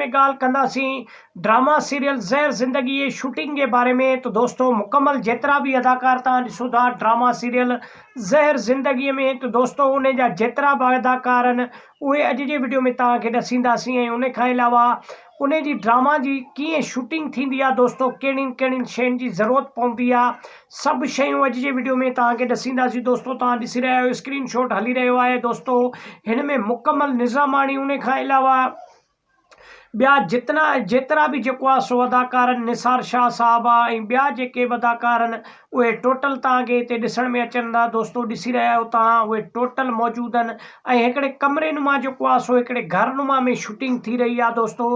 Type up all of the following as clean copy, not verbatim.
۾ ڳالهه ڪنداسين drama serial زهر زندگي جي شوٽنگ جي باري ۾ ته دوستو مڪمل جيترا به اداڪار توهان ڏسو ٿا ڊراما سيريل زهر زندگي ۾ ته دوستو ان جا جيترا به اداڪار آهن اهي اڄ جي وڊيو ۾ توهان کي ڏسينداسين ۽ ان کان علاوه ان جي ڊراما جي ڪيئن شوٽنگ ٿيندي آهي دوستو ڪهڙين ڪهڙين شين جي ضرورت پوندي آهي سڀ شيون اڄ جي وڊيو ۾ توهان کي ڏسينداسين دوستو توهان ڏسي رهيا آهيو اسڪرين شاٽ هلي رهيو آهي دوستو هن ۾ مڪمل نظاماڻي ان کان علاوه ٻيا جتنا جيترا به جيڪو آ سو اداڪار آهن نثار شاهه صاحب آ ۽ ٻيا جيڪي به اداڪار آهن اهي ٽوٽل توهان کي هتي ڏسڻ ۾ اچن ٿا دوستو ڏسي رهيا آهيو توهان اهي ٽوٽل موجود آهن ۽ هڪڙي ڪمري نما جيڪو آ سو هڪڙي گهر نما ۾ شوٽنگ ٿي رهي آ دوستو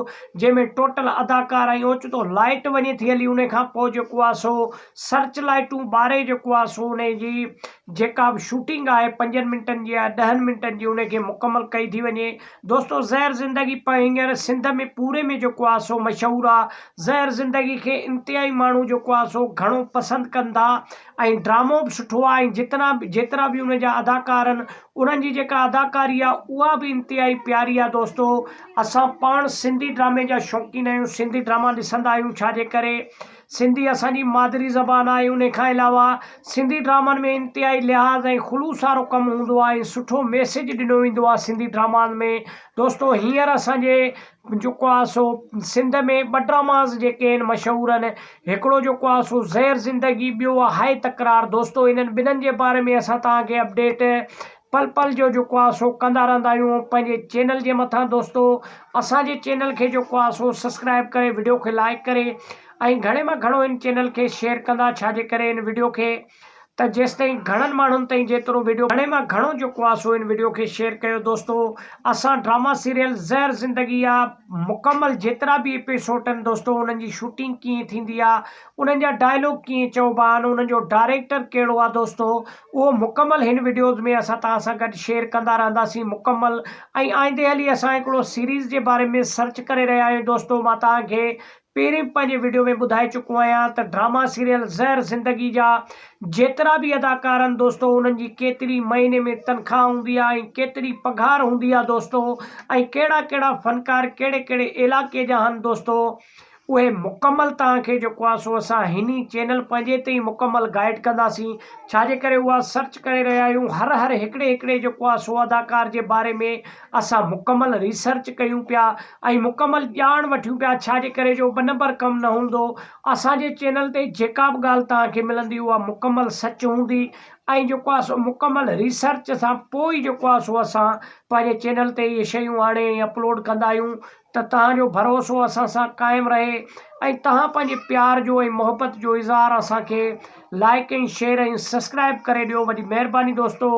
جنهن ۾ ٽوٽل اداڪار ۽ اوچتو لائٽ وڃي ٿي هلي ان کان پوء جيڪو آ سو سرچ لائٽون ٻاري جيڪو آ سو ان جي جيڪا به شوٽنگ آهي پنجن منٽن جي يا ڏهن منٽن جي ان کي مڪمل ڪئي ٿي وڃي دوستو زهر زندگي پ هينئر سنڌ ۾ پوري ۾ جيڪو آ سو مشهور آ زهر زندگي کي انتهائي ماڻهو جيڪو آ سو گهڻو پسند ڪن ٿا ۽ ڊرامو به سٺو آ ۽ جتنا جيترا به ان جا اداڪار آهن انهن جي جيڪا اداڪاري آ اها به انتهائي پياري آ دوستو اسان پاڻ سنڌي ڊرامي جا شوقين آهيون سنڌي ڊراما ڏسندا آهيون ڇا جي ڪري سنڌي اسان جي مادري زبان آهي انهي کان علاوه سنڌي ڊرامن ۾ انتهائي لحاظ ۽ خلوص وارو ڪم هوندو آهي ۽ سٺو ميسيج ڏنو ويندو آهي سنڌي ڊرامان ۾ دوستو هينئر اسان جي جيڪو آهي سو سنڌ ۾ ٻه ڊراماز جيڪي آهن مشهور آهن هڪڙو جيڪو آهي سو زهر زندگي ٻيو آهي هاء تڪرار دوستو انهن ٻنهن جي باري ۾ اسان توهان کي اپڊيٽ پل پل جو جيڪو آ سو ڪندا رهندا آهيون پنهنجي چينل جي مٿان دوستو اسان جي چينل کي جيڪو آ سو سبسڪرائب ڪري وڊيو کي لائڪ ڪري ۽ گهڻي مان گهڻو ان چينل کي شيئر ڪندا ڇا جي ڪري ان وڊيو کي ته جيستائين گهڻن ماڻهن تائين جيترو وڊيو گهڻي مان گهڻو جيڪو آ سو ان وڊيو کي شيئر ڪيو دوستو اسان ڊراما سيريل زهر زندگي آ مڪمل جيترا به ايپيسوٽ آهن دوستو انهن جي شوٽنگ ڪيئن ٿيندي آ انهن جا ڊائلوگ ڪيئن چئبا آهن انهن جو ڊائريڪٽر ڪهڙو آ دوستو اهو مڪمل هن وڊيوز ۾ اسان توهان سان گڏ شيئر ڪندا رهنداسين مڪمل ۽ آئندي هلي اسان هڪڙو سيريز جي باري ۾ سرچ ڪري رهيا آهيون دوستو مان توهان کي پهرين به پنهنجي وڊيو ۾ ٻڌائي چڪو آهيان ته ڊراما سيريل زهر زندگي جا جيترا به اداڪار آهن دوستو انهن جي ڪيتري مهيني ۾ تنخواه هوندي آهي ۽ ڪيتري پگهار هوندي آهي دوستو ۽ ڪهڙا ڪهڙا فنڪار ڪهڙي ڪهڙي علائقي جا آهن دوستو اهي مڪمل توهان کي جيڪو آهي سو اسان هن ئي چينل پنهنجي تي ئي مڪمل گائيڊ ڪنداسين ڇا جي ڪري اها سرچ ڪري رهيا آهيون هر هر هڪڙي هڪڙي جيڪو آهي سو اداڪار جي باري ۾ اسان مڪمل ريسرچ ڪيون پيا ۽ مڪمل ڄاڻ وٺيون پيا ڇا جي ڪري جو ٻه نمبر ڪم نه هوندو اسان جي چينل تي جيڪا به ڳالهه توهان کي ملندي اها مڪمل سچ هوندي ۽ جيڪو آهي سو مڪمل ريسرچ سان پوء ئي جيڪو آهي سو اسان پنهنجي چينل تي اهي شيون آڻي ۽ اپلوڊ ڪندا آهيون ته توهان جو ڀروسو اسان سان قائم رهي ۽ توهان پنهنجي پيار جو ۽ محبت جو اظهار اسان کي لائيڪ ۽ شيئر ۽ سسڪرائيب ڪري ڏيو وڏي مهرباني دوستو.